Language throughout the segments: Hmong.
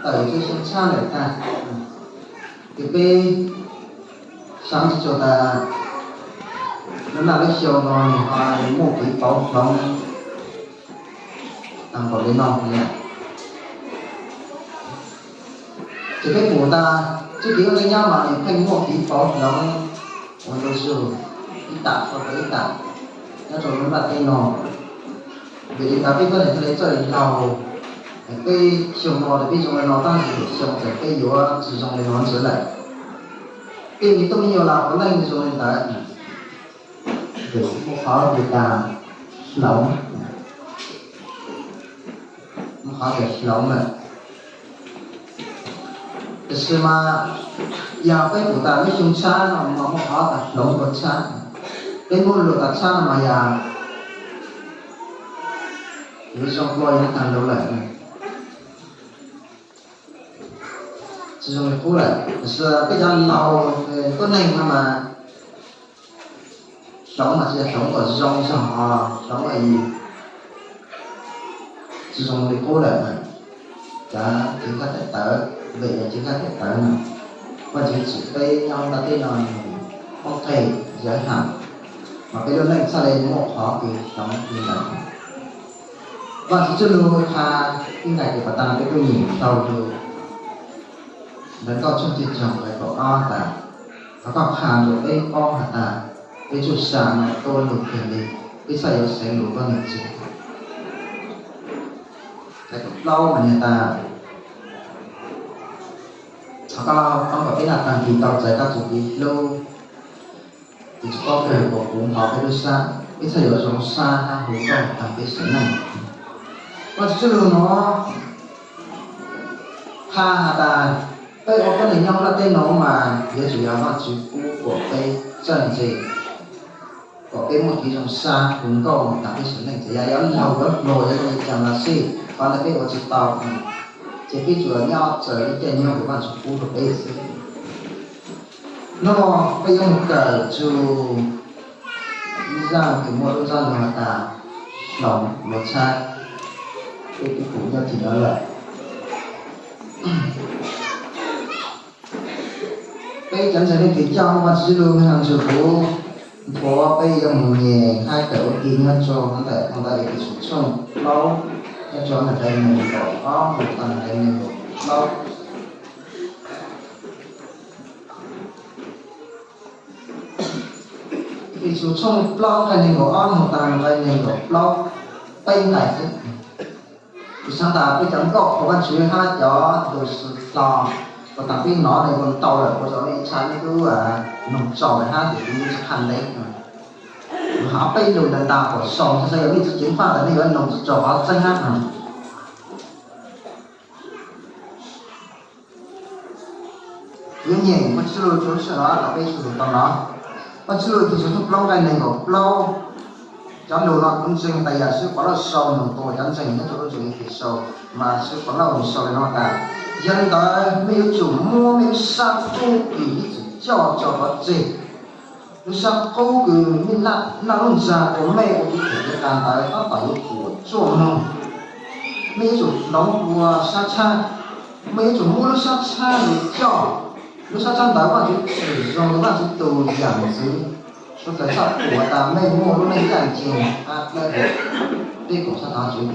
tawm txog xyoo tshab lawm tag, ces peb xaav tsi tsuas tas lub naj lub xyoo no nws ho muaj kev pauv hloov taag npaum li no li. Ces peb pum tas txuj kev ua neej nyob mas nws pheej muaj kev pauv hloov ua ntu zus ib tam rau ib tam nyob rau lub nplaj teb no. Vim li ntawd peb tuab neeg thiaj li txawj laug, peb xyoo no peb zoo li no tab sis xyoo tas peb yuav tsi zoo li no ntxiv lawm. Peb yuav tuaj me nyuam los puav leej zoo li ntawd. Vim muaj qhov tas hloov, muaj qhov tas hloov lawm. Tiam sis mas yog peb pum tas lub xyoo tshab no mas muaj qhov tas hloov dua tshab, peb muab lug tas tshab no mas yog yuav zoo dua yuav taag lug lawm, tsi zoo li qub lawm. Tiam sis peb cov laug tuab neeg no mas hloov mas tsi yog hloov kom zoo zog, hloov tsi zoo li qub lawm. Cov cev nkaj teb tawv, vim yog cev nkaj teb tawv no, Vaajtswv tsim peb nyob nplaj teb no poob qes yawv ham, mas peb lub neej txhaj le muaj qhov kws hloov li ntawd. Vaajtswv txuj lug qha ib nqai kws pas tas peb kuj nyeem dhau lug ntawv Nkauj tshooj tsib caug nqai kaum ob tas, thov koj qha rua peb paub has tas peb tsuj sa no tuab lug kawg le, peb txhaj yuav xeev lug tuab neeg tseg. Nqai kaum plaub mas nws tas, thov koj pab kom peb naj taag kis tau txais koj txuj kev hlub, ces tsi paub kawg puas puv npo peb lub sab, peb txhaj yuav zoo sab hab hu koj taag peb sim neej. Vaajtswv txuj lug no qha has tas peb ua tuab neeg nyob nplaj teb no mas yuav tsum yog Vaajtswv pub kom peb txawj ntse, kom peb muaj kev zoo sab hu nkauj taag peb sim neej. Txawm yog yuav laug yuav hluas yuav zoo li cas los xij, qhov ntawd peb ua tsi tau, ces peb tsuas nyob txawm lub caij nyoog kws Vaajtswv pub rua peb xwb. Nub no peb yuav mus kawm txug ib zaaj kws muaj lub ntsab lug has tas hloov dua tshab, peb twb pum nyob tim no lawm. Peb cov ntseeg leej twg coj Vaajtswv txuj lug me hab ntsug kuv, nthuav peb yuav mus nyem hab kawm ua ke nyob rua ntawm phau ntawv Efexus tshooj plaub, nyob rua ntawm nqai neeg nkaum ob mus txug nqai neeg nkaum plaub. Efexus tshooj plaub nqai neeg nkaum ob mus txug nqai neeg nkaum plaub, peb nqai xwb. Kuv xaav tas peb cov nkauj qhuas Vaajtswv hab cov lug sw hlo, kuv tas peb nov le ua ntau lawm, kuv tau ib tshav nej tub noog tsaus lawm hab ces kuv tsi qha ntev. Kuv has peb lug ntaag ntaag kuas sau, xaav yog nej tsi ceev faj tas nej yuav noog tsi tsaus qhov tseeb hab. Kuv yuav nyeem Vaajtswv txuj lug rua lub sij hawm no kom peb sawv daws tau nov. Vaajtswv txuj lug Efexus tshooj plaub nqai neeg nkaum plaub. Cov lug no kuv ntseeg tas yog Xib Paulus sau noog rua cov ntseeg nyob rua lub nroog Efexus, mas Xib Paulus sau le no tas, yog li ntawd mej yuav tsum muab mej lub sab qub kws ib txwm coj rau qhov tseg. Lub sab qub kws mej naj lub ntxa rua mej ua kev them kev qas ntawd tab tom yuav puas tsuaj moog. Mej yuav tsum hloov dua sab tshab. Mej yuav tsum muab lub sab tshab ntawd coj. Lub sab tshab ntawd Vaajtswv txhwm zoo rua Vaajtswv tus yaam ntxwv, suav dlawg txhaj pum tas mej muaj lub neej ncaj ncees hab dawb huv. Peb koom sab tov Vaajtswv.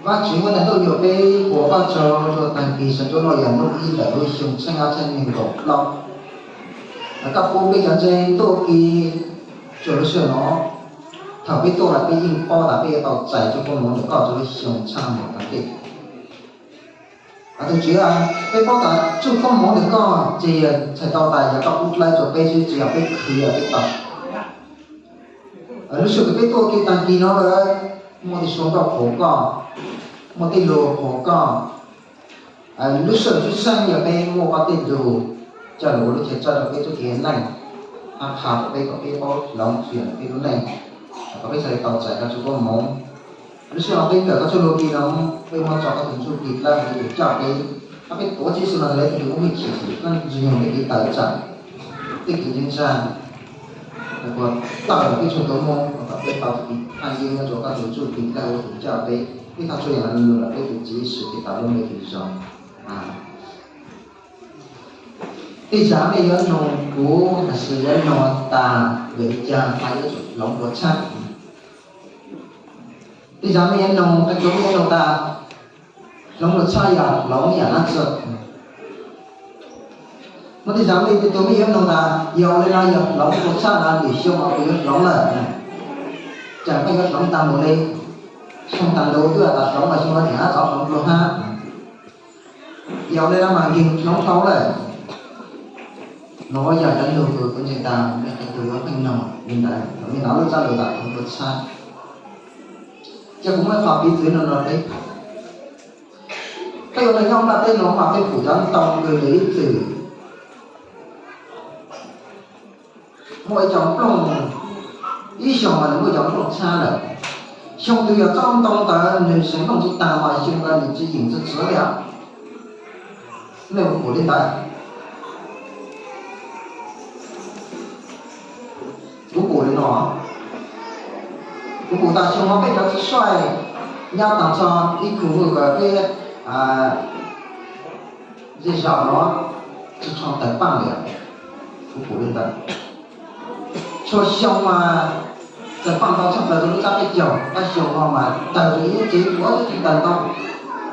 Vaajtswv muab tag ntuj yuam peb puas koj tsaug rua taag kis sawv ntxuv no yog hnub ib ntawm lub xyoo tsheej ob txhiab neeg nkaum plaub. Koj pub peb cov ntseeg tuaj ua ke rua lub sij hawm no. Thaum peb tuaj lawm peb yeej paub tas peb yuav tau txais txuj koob moov ntawm koj rua lub xyoo tshaj moog taag tej. Tus Tswv, peb paub tas txuj koob moov ntawm koj ces yog txhais tau tas yog koj pub dlawb rua peb xwb, tsi yog peb khwv yog peb tau. Lub sij hawm kws peb tuaj ua ke taag kis no lawm, muaj tej suab nkauj qhuas koj, muaj tej lug qhuas koj. Lub sij hawm tshwj xeeb yog peb muaj koj tej lug coj lug ua lub chaw txawj rua peb txuj kev neej, hab qha rua peb kom peb paub hloov txhua yam peb lub neej, kom peb txhaj le tau txais koj txuj koob moov. Lub sij hawm peb kawm koj txuj lug ua ke no, peb muab tso koj tus ntsuj plig dlawb ua tus coj peb, hab peb tuav Tswv Yexus Nazares tus lug ua peb Tswv Txhiv Nqag Ntxwg Nyoog le kev tawm tsam tej kev ntseeg ntsa, puas tawm peb txhua tus moog kom peb tau txuj plig thaj yeeb nyob rua koj tus ntsuj plig dlawb ua tus coj peb. Peb tau tso yam no los peb tus Tswv Yexus Khetos lub npe tus zoo. Tej zaum mej yuav nug kuv hais tias yuav nug tas vim li cas mas yuav tsum hloov dua tshaj. Tej zaum mej yuav nug, qee tug mej yuav nug tas hloov dua tshaj yog hloov yam dab tsi. Muaj tej zaum mej tej tug mej yuav nug tas yog ua li no yog hloov dua tshaj no lwm xyoo los kuv yuav hloov lawm. Cas koj yuav hloov tag mus li, xyoo tag lus twb tas hloov mas xyoo no tseem hab txov hloov dua hab. Yog li no mas nkeeg hloov dhau lawm. Nuav yog cov lug kws kuv ntseeg tas mej qee tug yuav pheej nug li ntawd, mej nov lub tsab lug tas hloov dua tshaj. Ces kuv muaj qhov piv txwv no no peb, peb ua neej nyob nplaj teb no mas peb pum cov ntoo kws nws ib txwm muaj ib co nplooj, ib xyoos mas nws muaj cov nplooj tshab lawm. Xyoo twg yog txoj ntoo ntawd nws seev nplooj tsis tag mas xyoo ntawd nws tsis yeem txiv txwv li os. Mej puas pum li ntawd? Kuv pum li no, kuv pum tas xyoo no peb cov txiv saib nyob taag txog ib khw peb zej zog no tsis tshua tawg paaj li. Kuv pum li ntawd, txhua xyoo mas tawg paaj tau tshaj plaws rau lub tsab peb caug, tab xyoo no mas tawg rau ib tsev ua tsis tawg tau,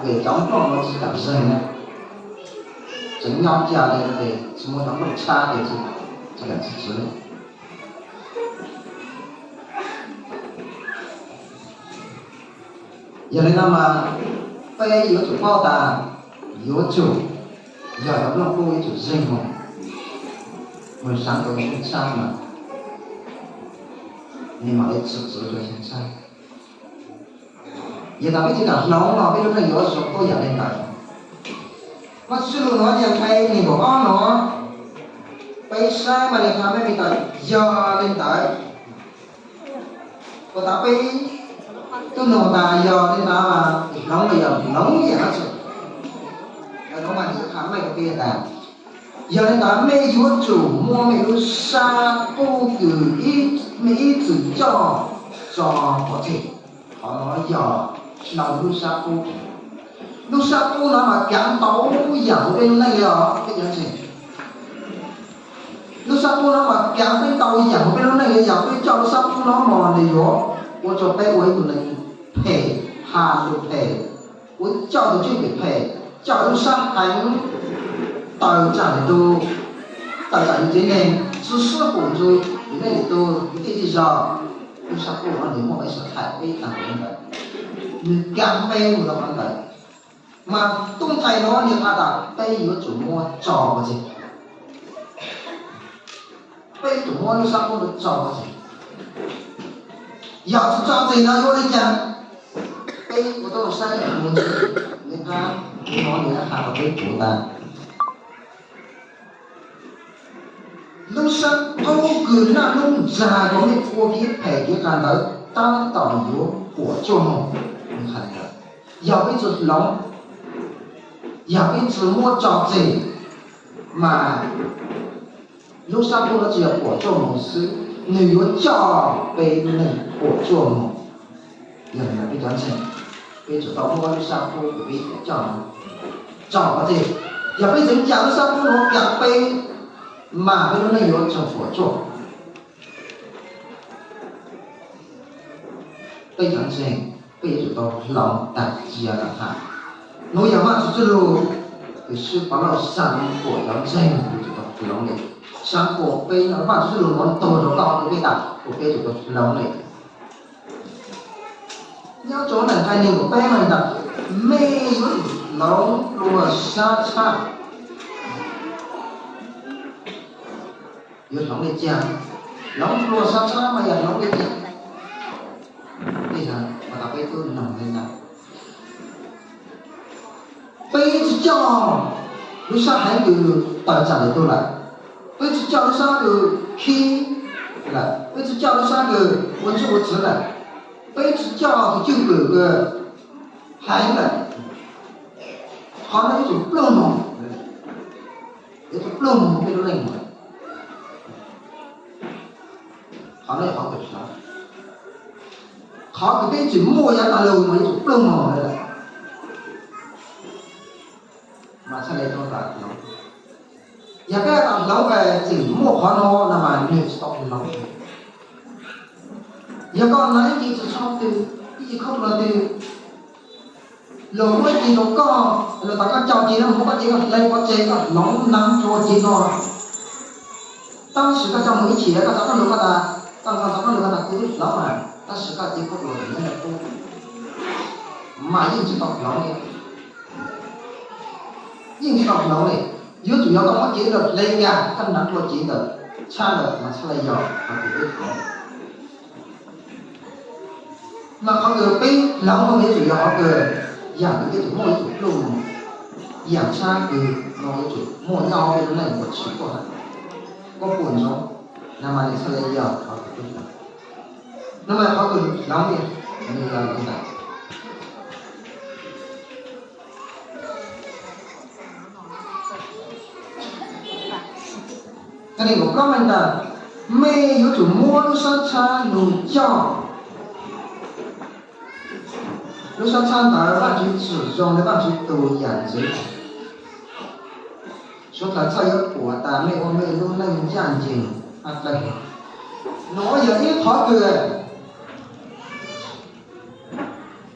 vim cov nplooj no tsis kam zeeg na. Tseem nyob cia li ces tsis muaj cov nplooj tshab ces tsis kam txiv txwv. Yog li no mas peb yuav tsum paub tas yuav tsum yog cov nplooj kub yuav tsum zeeg mus, mus zeeg rau xyoo tshab mas nws mam li txiv txwv rau xyoo tshab. Yog tas peb tsis kam hloov los peb lub neej yuav zoo tuaj yam li ntawd. Vajtswv txoj lus nuav tias nqe neeg nkaum ob nuav, peb saib mas nws qha meej tas yog li ntawd. Puas tas peb tub nug tas yog li ntawd mas hloov los yog hloov yam dab tsi? Yog no mas nws qha meej rau peb tas yog li ntawd mej yuav tsum muab mej lub sab qub kws mej ib txwm coj tso pov tseg. Qhov no yog hloov lub sab qub. Lub sab qub no mas kaav ntau yam huv peb lub neej li os peb cov ntseeg. Lub sab qub no mas kaav peb ntau yam huv peb lub neej li, yog peb coj lub sab qub no mog nws yuav ua rau peb ua ib tug neeg phem, has lus phem, ua coj tus tseeb phem, coj lub sab heev tawm tsam lwm tus, tawm tsam yus tsev neeg, tsi sib pum ntsug yus tej lwm tus, yus tej zej zog. Lub sab qub no nws muaj ib sab thaiv peb taag ntawd, nws kaav peb mus rau qhov ntawd. Mas tub ntxhais no nws has tas peb yuav tsum muab tso pov tseg. Peb yuav tsum muab lub sab qub no tso pov tseg. Yog tsis tso tseg no yuav ua li cas? Peb ua tau saib mus ntxiv, nws qha, nws qha rau peb pum tas lub sab qub kws naj nub ntxag rau mej ua kev phem kev qas ntawd tab tom yuav puam tsuaj mus. Nws qha li ntawd, yog peb tsis hloov, yog peb tsis muab tso tseg, mas lub sab qub no tsis yog puam tsuaj mus xwb, nws yuav coj peb lub neej puam tsuaj mus. Yog li ntawd peb cov ntseeg, peb tsum tau muab lub sab qub kws peb coj tso pov tseg. Yog peb tseem cia lub sab qub no kaav peb, mas peb lub neej yuav tsaug puam tsuaj. Peb cov ntseeg, peb yuav tsum tau hloov tag cia lawm hab. Nuav yog Vaajtswv txuj lug, kws sib pov lauj saab puam cov ntseeg yuav tsum tau hloov li. Saab puam peb Vaajtswv txuj lug nuav tug rua koj rua peb tas, kuas peb yuav tsum tau hloov li. Nyob rua nqai neeg kuas peb mas tas, mej yuav tsum hloov dlua sab tshab. Yuav hloov li cas? Hloov dlua sab tshab mas yog hloov li cas? Tej zag mas tas peb tub noog li ntawd. Peb tsis coj lub sab heev kws tawm tsam lwm tug lawm. Peb tsis coj lub sab kws khib lawm. Peb tsis coj lub sab kws ua ntsuj ua txwv lawm. Peb tsis coj tus cwj pwm kws heev lawm. Qhov no yuav tsum pluag moog, yuav tsum pluag moog peb lub neej lawm. Qhov no yog qhov kws Qhov kws peb tseem muaj yav tag lug mas yuav tsum pluj moog lawm. Mas txhaj le tau tas hloov. Yog peb tau hloov tseem muaj qhov no no mas nwg tsis tau hloov. Yog koj hnav ib ce txug txhob twg, ib ce khaub hlab twg, luag muab ib ce rau koj, luag tas koj coj ce no mus koj ces koj hle pov tseg koj hloov hnav rua ce no. Tab sis koj coj mus ib chim koj txav koj lug koj tas, koj txav koj lug koj tas kuv twb hloov mas, tab sis koj ce khaub hlab nyob ntawm koj mas yeej tsis tau hloov li. Yeej tsis tau hloov li. Yuav tsum yog koj muab cev ntawd hle nkag koj hnav rua cev ntawd tshab ntawd mas txhaj le yog qhov kws peb hloov. Mas qhov kws peb hloov no yuav tsum yog qhov kws yam kws peb tseem muaj ib tug pluj, yam tshab kws no yuav tsum muaj nyob hauv peb lub neej uas tshwm tuaj, koj puas ntsoov, no mas nws txhaj le yog qhov kws peb hloov. No mas qhov kws hloov tiag, nws yog li ntawd. Kab neeg kaum plaub neeg tas, mej yuav tsum muab lub sab txhab lug coj. Lub sab txhab ntawd Vaajtswv tsim zoo le Vaajtswv tug yam ntxwv. Suav dlawg txhaj yuav pum tas mej ua mej lub neej ncaj ncees hab dlawb. Nuav yog ib qhov kws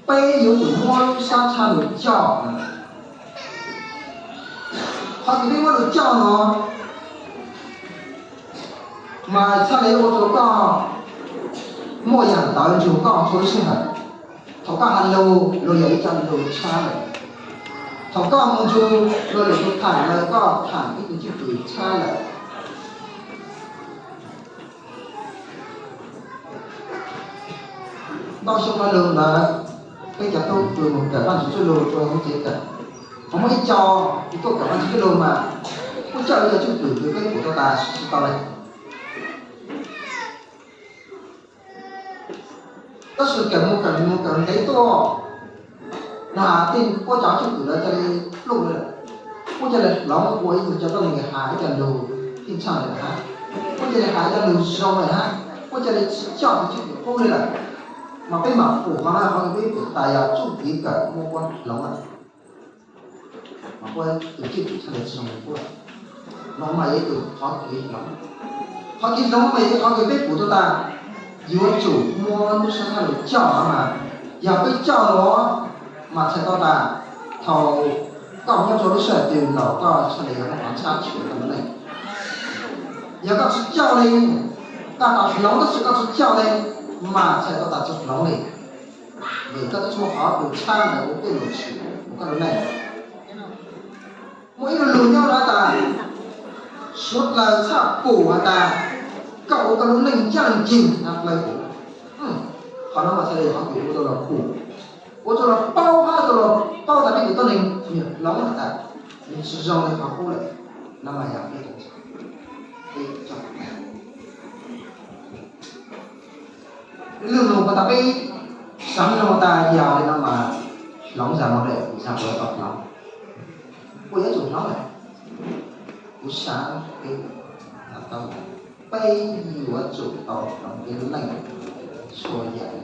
peb yuav tsum muab lub sab txhab lug coj. Qhov kws peb muab lug coj no mas txhaj le ua rua koj muaj yam ntawd nrug koj txhua lub sij hawm. Thaum koj has lug, lug yog ib co lug tshab lawm. Thaum koj mus nrug luag lwm tug tham lawm, koj tham ib tug cwj pwm tshab lawm. Ntau xyoo dhau lug ntawd, peb cov tub kws mus kawm Vaajtswv txuj lug rua lub tsev kawm, ho muaj ib co kws tuaj kawm Vaajtswv txuj lug mas kuj coj ib co cwj pwm kws peb pum tau tas tsis tau le. Tab sis kawm mus kawm mus kawm ntev tuaj, na tej puab cov cwj pwm lawv ca le pluj le lawm, puab ca le hloov ua ib tug cov tuab neeg has ib co lug thij txhaj le lawm hab, puab ca le has ib co lug zoo le hab, puab ca le tsis coj tug cwj pwm qub le lawm. Mas peb mam pum qhov no, qhov no peb pum tas yog txuj kev kawm muaj puab hloov lawm. Mas puab tus cwj pwm txhaj le tsis zoo le puab. No mas yog ib tug qhov kev hloov. Qhov kev hloov mas yog ib qhov kws peb pum tau tas yuav tsum muab lub sab txhab lug coj no mas, yog peb coj los mas txhais tau tas thaum koj nyob rua lub sij hawm twg los koj txhaj le yog muaj qhov txhab tshwm koj lub neej. Yog koj tsis coj le, koj tau hloov tab sis koj tsis coj le, mas txhais tau tas tsis hloov le. Vim koj twb tsis muaj qhov kws tshab ntawd ua tej lug tshwm koj lub neej. Muaj ib lo lug nyob hab tas, suav dlawg txhaj pum has tas koj ua koj lub neej ncaj ncees hab dlawb huv. Qhov no mas txhaj le yog qhov kws ua rua luag pum, ua rua luag paub hab ua rua luag paub tas peb tus tuab neeg nwg hloov has tas nwg tsis zoo le qhov qub lawm. No mas yog peb, peb coj lug nug puas tas peb xaav nug tas yog le no mas hloov zag no le zag puas tau hloov, puas yuav tsum hloov lawm. Kuv xaav peb tau, peb yuav tsum tau hloov peb lub neej txhua yam.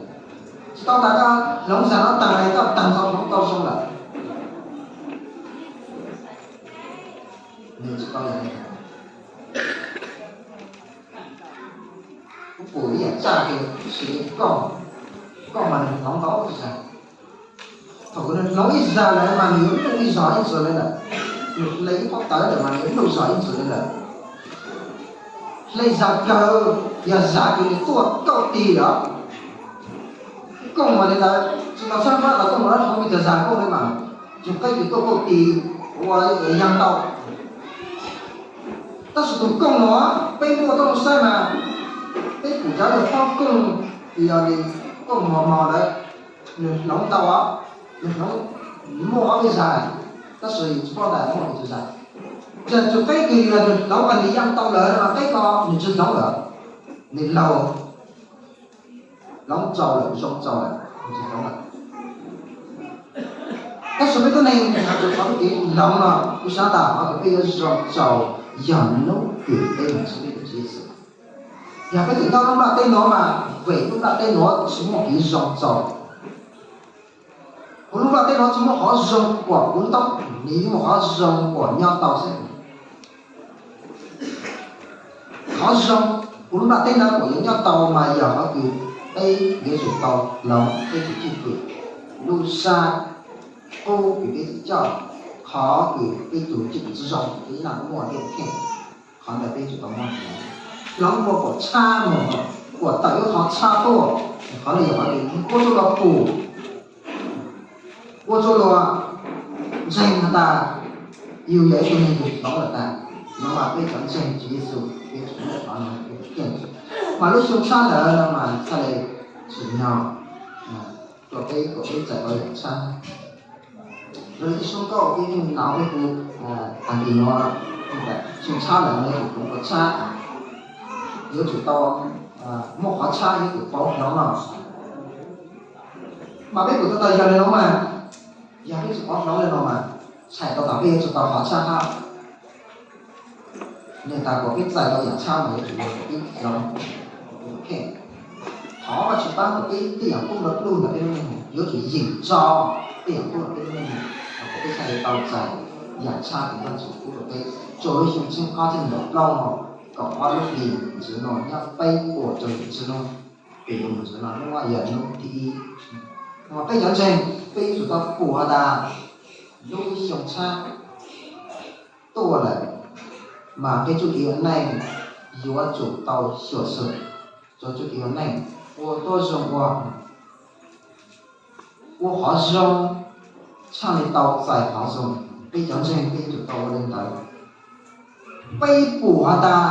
Tsis tau tas koj hloov zag no taag le koj taag tau hloov tau zoo lawm. Nws tsis tau yog li ntawd. Kuv pum ib yaam txaj kws sis koj, koj mas nws hloov tau ib zag. Thaum kws nws hloov ib zag lawm mas nws yuav ntuj ib zog ib txwv le lawm. Nws hle ib pob tawv lawm mas nws yuav ntuj zog ib txwv le lawm. Hle zag kawg, yog zag kws nws tuaj kauj tis os. Kooj mas li ntawd, tsis tau txhawb npab los kooj mas lab hloov vim tas zag kooj le mas, tug qeeb kws tuaj kauj tis ua yaag tau. Tab sis tug kooj no peb muaj tuaj saib mas, peb pum cov lug phob kooj, yog li kooj mos mos ntawd, nws hloov tau, nws hloov muaj ob peb zag, tab sis tsis paub tas muaj li cas zag. Yog tug qeeb kws yog nws hloov mas nws yaag tau lawm mas qeeb ko nws tsis hloov lawm, nws laug hloov txaus lawm, zoo txaus lawm, nws tsis hloov lawm. Tab sis peb tuab neeg has txug qhov kev hloov no, kuv xaav tas qhov kws peb yuav zoo txaus yog hnub kws peb moog txhua peb tus Tswv Yexus. Yog peb tseem nyob lub nplaj teb no mas vim lub nplaj teb no tsis muaj kev zoo txaus. Kuv lub nplaj teb no tsis muaj qhov zoo uas kuv ntaub, nws yeej muaj qhov zoo uas nyob tau xwb. Qhov zoo kuv lub nplaj teb no uas yuav nyob tau mas yog qhov kws peb yuav tsum tau hloov peb tus cwj pwm, lub sab qub kws peb coj, qhov kws peb tus cwj pwm tsis zoo peb yeej muaj tiaj kheej. Qhov ntawd peb tsum tau muab hloov, hloov ua kom tshab mus, kom tawm ib qhov tshab tuaj. Qhov no yog qhov kws ua tsuj luag pum, ua tsuj luag ntseeg has tas yus yog ib tug neeg kws hloov lawm tas. No mas peb cov ntseeg Tswv Yexus peb tsum muaj qhov no, mas lub xyoo tshab ntawd no mas txhaj le tsim nyog rau peb kom peb txais tau yam tshab. Raws li ib suab nkauj peb yeej hnov peb hu tag kis no, xyoo tshab lawm no yuav tsum hloov ua tshab, yuav tsum tau muaj qhov tshab yuav tsum pauv hloov no. Mas peb kuj tau tau yog li no mas, yog peb tsum pauv hloov li no mas, txhais tau tas peb yuav tsum tau qhov tshab hab. Nws tas kom peb txais tau yam tshab mas yuav tsum yog kom peb hloov, kom peb kheej. Thov Vajtswv pab kom peb tej yam kub lo pluj ntawm peb lub neej yuav tsum yeem tso tej yam kub ntawm peb lub neej, kom peb txhaj li tau txais yam tshab uas Vajtswv pub rau peb txhua lub xyoo tsheej ob txhiab nees nkaum plaub no, kaum ob lub hlis ntxiv no nyob peb puas rau ntxiv no, peb yuav mus ntxiv no hnub no yog hnub thib ib. Mas peb cov ntseeg peb yuav tsum tau pum has tas lub xyoo tshab tuaj lawm, mas peb txuj kev ua neej yuav tsum tau xyuam xim, txuj kev ua neej ua tuab zoo ua, ua qhov zoo, txhaj li tau txais qhov zoo. Peb cov ntseeg peb yuav tsum tau ua li ntawd. Peb pum has tas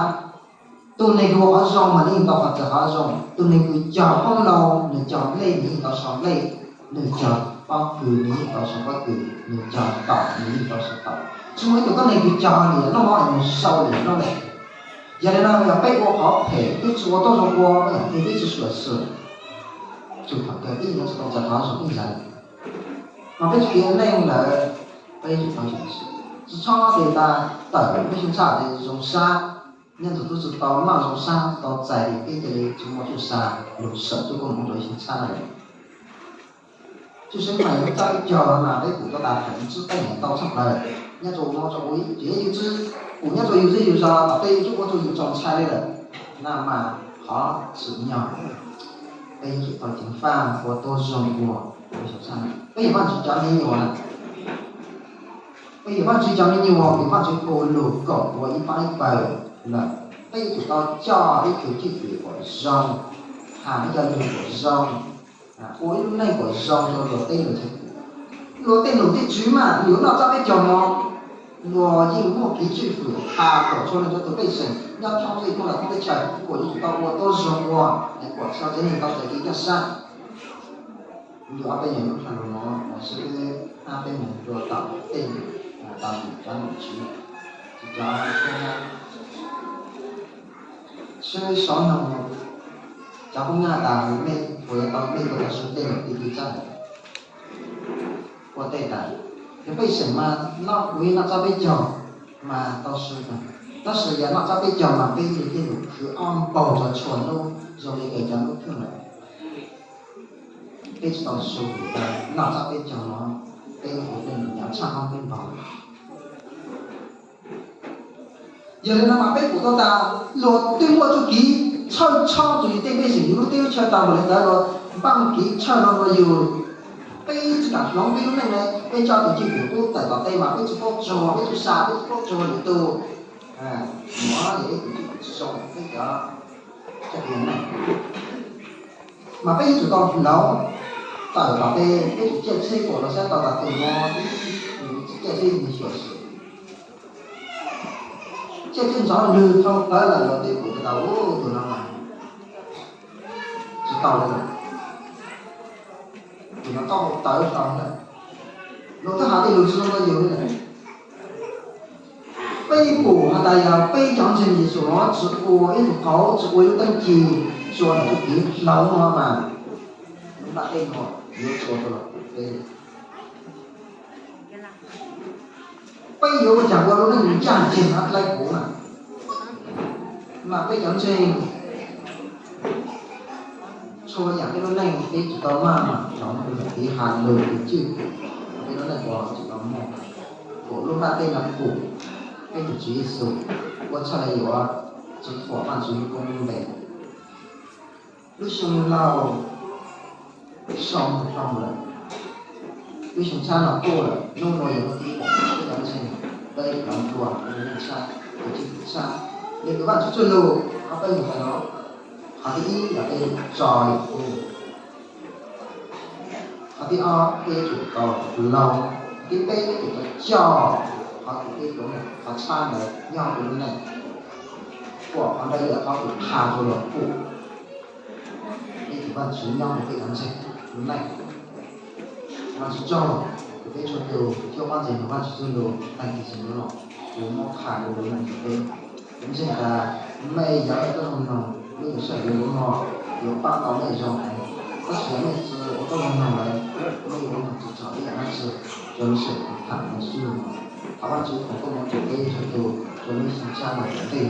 tus neeg kws ua qhov zoo mas nws yeej tau qhov txawm qhov zoo, tus neeg kws cog qoob loo, nws cog nplej nws yeej tau sau nplej, nws cog pob kws nws yeej tau sau pob kws, nws cog taum nws yeej tau sau taum. Tsis muaj ib tug tuab neeg kws cog liam noj mov es nws sau liam noj lawm. Yog li no yog peb ua qhov phem peb tsis ua tuab zoo ua, yog peb tsis xyuam xim, txhua thaum kawg peb yeej yuav tsis tau txais qhov zoo ib zaug. Mas peb txuj kev ua neej ntawd peb yuav tsum tau xyuam xim, tsis txhob tes tas tawm peb xyoo tshab tes zoo sab, nyob ntawm tub tsis tau noj zoo sab, tsis tau txais li peb cia li tsis muaj txuj sa lug sawv txuj koob hmoov rau ib xyoo tshab lawm. Txuj sa mas yog peb txaj peb cog mas peb pum tau tas pem tsib teej tau tshaj plaws, nyob rau no rau ub ces yus tsis pum nyob rau yus zej yus zos tom tej yus tsis ua rau yus txaus ntshai li lawm, na mas qhov tsim nyog peb yuav tsum tau ceev faj ua tuab zoo ua. Peb yog Vajtswv cov me nyuam, peb yog Vajtswv cov me nyuam, vim Vajtswv hu lug koom ua ib pab ib pawg lawm, peb yuav tsum tau coj ib tug cwj pwm kom zoo, has ib co lus kom zoo, ua ib lub neej kom zoo rau luag tej lus, luag tej lus tej tswv mas luag noj txhab peb caug no, luag yeej muaj kev tswj hwm has kom txhua leej txhua tus pej xeem nyob thoob zej thoob zos thoob teb chaws kom yuav tsum tau ua tuab zoo ua, kom txhua tsev neeg tau txais kev kaj sab. Yog ob peb nyuag lub hla lus no sib hab peb mus dua tom tej, tom cov nom tswv, cov sib sov noog cov Hmoob Nyab tas mej puas yuav tau mej ua tau su tej nom tej twg txab ua tej tas, yog pej xeem mas noj ua ib noj txhab peb caug mas tau su tas, tab sis yog noj txhab peb caug mas peb li tej lus khwv ob npaug rau txhua hnub zoo li es cov hnub kheej lawm. Peb tsis tau su tas noj txhab peb caug no, peb ua tej lus nyav tshaj qhov peb npaug. Yog li no mas peb pum tau tas luag twb muaj txuj kev tshawj tshawb tus yus tej pej xeem yus lub teb lub chaw tag npaum li ntawd los npaaj kev tshawj no rau yus. Peb tsis kam hloov peb lub neej ne, peb coj tus cwj pwm qub tawm tom tej mas peb tsis paub tsuag, peb tsis xa, peb tsis paub tsuag lwm tus. Muaj ib tus cwj pwm tsis zoo peb cov coj kev neeg. Mas peb yuav tsum tau hloov tawm tom tej, peb tsum ciaj txhij pum los saib tau tas tus no, nws tsis ciaj txhij nws xyuam xim, ciaj txhij ntxov lwg dhau plawv lawm los peb pum tau tus no mas tsis tau li lawm. Tus no tau tawv hlo lawm, luag twb has tej lus tsis zoo rau yus li lawm. Peb pum has tas yog peb cov ntseeg Yexus no tsis ua ib tug qauv, tsis ua ib lub teeb ci, tsis ua ntawm txuj kev hloov no mas lub nplaj teb no yuav tsis ua rau peb. Peb yuav ua cas ua lub neej ncaj ncees no dlaib huv na. Mas peb cov ntseeg Txhua yam peb lub neej peb tsum tau maj mam hloov tus niam txiv hais lus tus cwj pwm, peb lub neej ua tsum tau muaj. Kuv lub nrab teb no kuv, peb tus Tswv Yexus ua txhaj le yuav tsis thuam Vajtswv lub koob lub npe. Lub xyoo laug so mus dhau lawm, lub xyoo tshab no tuaj lawm, hnub no yog hnub thib peb, peb cov ntseeg peb hloov dua tus neeg tshab, tus cwj pwm tshab. Yog tus Vajtswv txuj lus qhov peb mus ntawm no, qhov thib ib yog peb tso yam kuj, qhov thib ob peb yuav tsum tau laug, qhov thib peb peb yuav tsum tau coj qhov uas peb hloov qhov tshab ntawd nyob hauv peb lub neej, kom qhov ntawd yog qhov uas qha rau luag pum peb tus Vajtswv nyob hauv peb cov ntseeg lub neej. Vajtswv tsaug, kuv peb txhua tus thiaj paub ntseeg Vajtswv txuj lus, tag kis sawv ntxov los kuv muab qha rau lub neej rau peb. Kuv ntseeg tas mej yog ib tug zoo mloog lub sij hawm no, yuav pab tau mej zoo heev. Tab sis yog mej tsis ua tau zoo mloog lawm, mej yuav mloog tsis txog ib yam dab tsi rau lub sij hawm tham no xwb. Thov Vajtswv foom koob hmoov rau peb txhua tus rau lub xyoo tshab no tom ntej.